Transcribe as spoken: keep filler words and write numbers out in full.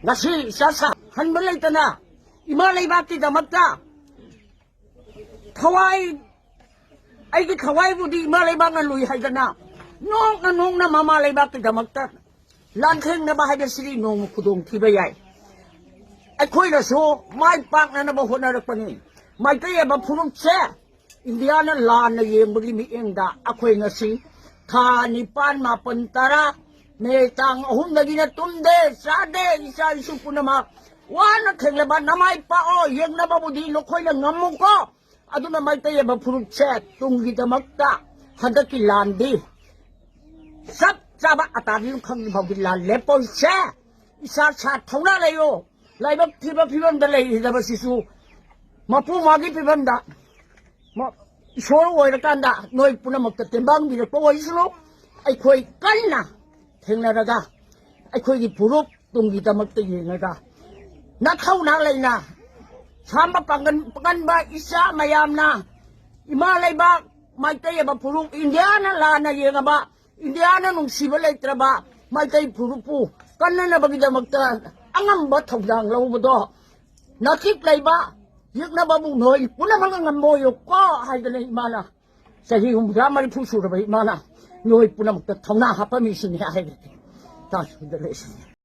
Ngasi sasa hanba leitana ima leibakkidamakta thawai, aiki thawaibu di ima leibakna lui haidana, nokna nokna mama leibakkidamakta lan thengnaba haida sili nong khudong thiba yai. Aikhoinasu maipaknanaba hotnarapani. Maitei eba phurupse Indiana lanna yengbuli mi engda akhoi ngasi tha nipan mapan tara me tang ahum dagina tumde, sade, isa isu punama wana thengleba namaipa o yengnaba budi nokhoina ngamuko. Aduna Maitei eba phurupse tunggidamakta hadaki landi sap chaba atani khang baugi lan lepoise. Isa sa thauna leiyo. Laibak thiba phibamda lei hidaba sisu mapu magi phibamda ma isoro oirakanda noi punamakta tembang bira ko oisuro. Aikhoi kanna thengnaraga aikhoigi phurup tunggidamakta yengaga nathauna leina samba pangan panganba isa mayamna ima leibak Maitei eba phurup Indiana lana yengaba Indiana nungsiba leitraba Maitei phurupu kannanaba gidamakta angamba thoudang louba do. Nakik leiba yiknaba bu noi punamakna ngambo yo ko haidalei imana. Sahi hum ga mari phu suraba imana noi punamakta thauna hapa mi sini haidalei. Ta sudalei sini.